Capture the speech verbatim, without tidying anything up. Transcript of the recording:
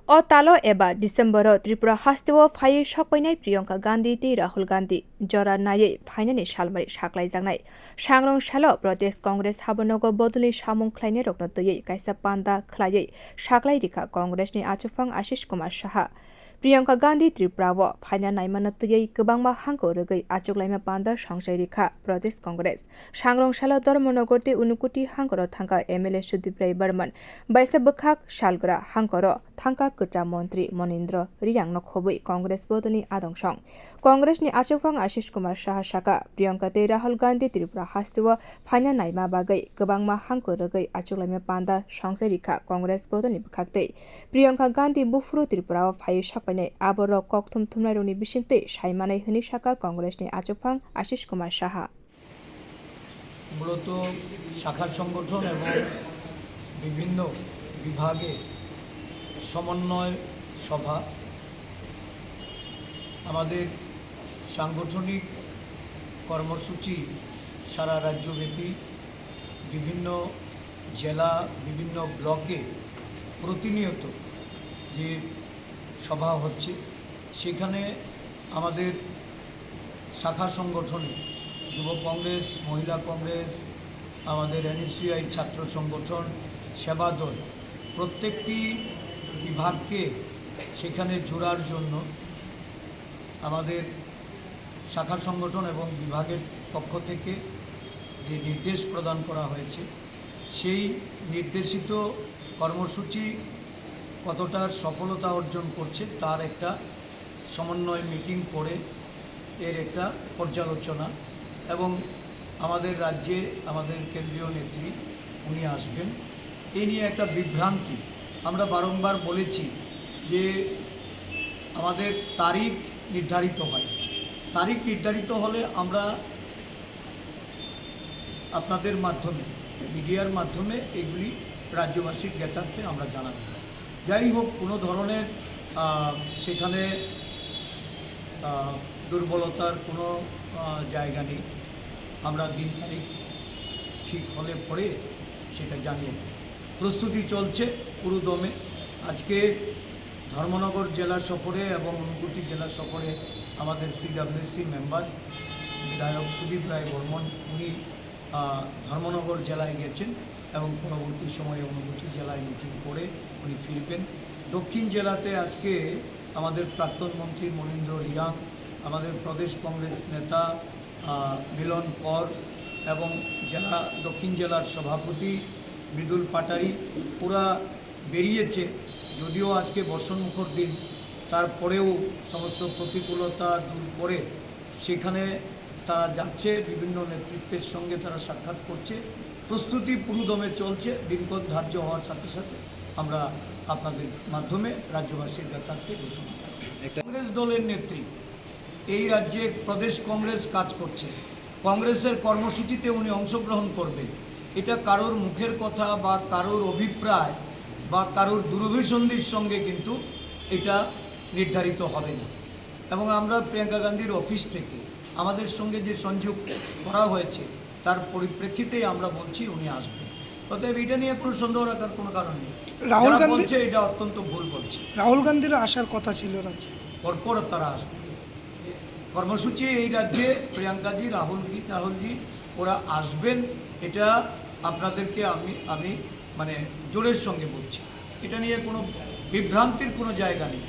O talo eba December-o Tripura hasteo phaiwi sokpainai Priyanka Gandhi tei Rahul Gandhi jora naiwi phainani salmari saklaijaknai. Sangrong salo Pradesh Congress habonogo bodolni samung khlainairokno twiwi kaisa panda khlaiwi saklai rikha Congress-ni achukphang Ashish Kumar Saha. Priyanka Gandhi Tripura-o phaina naimano twiwi kwbangma hangko rwgwi achuklaima panda songchai rikha Pradesh Congress. Sangrong salo Dharmanagar tei Unakoti hangkoro thangkha M L A Sudip Rai Barman, baisa bwkhak salgra hangkoro thangkha kwcham montri Monindra Riyangno khobwi Congress bodolni adongsong. Congress-ni achukphang Ashish Kumar Saha sakha, Priyanka tei Rahul Gandhi Tripura hasteo phaina naima bagwi kwbangma hangko rwgwi achuklaima panda songchai rikha Congress bodolni bwkhaktwi. Priyanka Gandhi buphuru Tripura-o phaiwi sokpainai, aborok kokthum thumnairokni bisingtwi saimanai hwnwi sakha Congress-ni achukphang Ashish Kumar Saha. মূলত শাখা সংগঠন এবং বিভিন্ন বিভাগে সমন্বয় সভা, আমাদের সাংগঠনিক কর্মসূচি সারা রাজ্যব্যাপী বিভিন্ন জেলা, বিভিন্ন ব্লকে প্রতিনিয়ত যে সভা হচ্ছে, সেখানে আমাদের শাখা সংগঠনে যুব কংগ্রেস, মহিলা কংগ্রেস, আমাদের এনএসইউআই ছাত্র সংগঠন, সেবা দল, প্রত্যেকটি বিভাগকে সেখানে জোড়ার জন্য আমাদের শাখা সংগঠন এবং বিভাগের পক্ষ থেকে যে নির্দেশ প্রদান করা হয়েছে, সেই নির্দেশিত কর্মসূচি কতটা সফলতা অর্জন করছে, তার একটা সমন্বয় মিটিং করে এর একটা পর্যালোচনা। এবং আমাদের রাজ্যে আমাদের কেন্দ্রীয় নেত্রী উনি আসবেন, এই নিয়ে একটা বিভ্রান্তি। আমরা বারংবার বলেছি যে আমাদের তারিখ নির্ধারিত হয়, তারিখ নির্ধারিত হলে আমরা আপনাদের মাধ্যমে, মিডিয়ার মাধ্যমে এগুলি রাজ্যবাসীর জ্ঞাতার্থে আমরা জানাতে পারি। যাই হোক, কোনো ধরনের, আহ, সেখানে, আহ, দুর্বলতার কোনো, আহ, জায়গা নেই। আমরা দিন তারিখ ঠিক হলে পরে সেটা জানিয়ে দেব। প্রস্তুতি চলছে পুরো দমে। আজকে ধর্মনগর জেলা সফরে এবং ঊনকোটি জেলা সফরে আমাদের সিডাব্লিউসি মেম্বার বিধায়ক সুদীপ রায় বর্মন, উনি, আহ, ধর্মনগর জেলায় গেছেন এবং পরবর্তী সময়ে ঊনকোটি জেলায় মিটিং করে উনি ফিরবেন। দক্ষিণ জেলাতে আজকে আমাদের প্রাক্তন মন্ত্রী মনীন্দ্র রিয়াং, আমাদের প্রদেশ কংগ্রেস নেতা, আহ, মিলন কর এবং জেলা, দক্ষিণ জেলার সভাপতি মৃদুল পাটারি, ওরা বেরিয়েছে। যদিও আজকে বর্ষণমুখর দিন, তারপরেও সমস্ত প্রতিকূলতা দূর করে সেখানে তারা যাচ্ছে, বিভিন্ন নেতৃত্বের সঙ্গে তারা সাক্ষাৎ করছে। প্রস্তুতি পুরোদমে চলছে। দিনক্ষণ ধার্য হওয়ার সাথে সাথে আমরা আপনাদের মাধ্যমে রাজ্যবাসীর জ্ঞাতার্থে ঘোষণা করব। একটা কংগ্রেস দলের নেত্রী এই রাজ্যে প্রদেশ কংগ্রেস কাজ করছে, কংগ্রেসের কর্মসূচিতে উনি অংশগ্রহণ করবেন, এটা কারোর মুখের কথা বা কারোর অভিপ্রায় বা কারোর দূরভিসন্ধির সঙ্গে কিন্তু এটা নির্ধারিত হবে না। এবং আমরা প্রিয়াঙ্কা গান্ধীর অফিস থেকে আমাদের সঙ্গে যে সংযোগ করা হয়েছে, তার পরিপ্রেক্ষিতেই আমরা বলছি উনি আসবেন। অতএব এটা নিয়ে কোনো সন্দেহ রাখার কোনো কারণ নেই। রাহুল যারা গান্ধী বলছে, এটা অত্যন্ত ভুল বলছে। রাহুল গান্ধীরও আসার কথা ছিল রাজ্যে। পরপর তারা আসবে। কর্মসূচি এই রাজ্যে প্রিয়াঙ্কাজি, রাহুলজি, রাহুলজি ওরা আসবেন, এটা আপনাদেরকে আমি, আমি মানে জোরের সঙ্গে বলছি। এটা নিয়ে কোনো বিভ্রান্তির কোনো জায়গা নেই।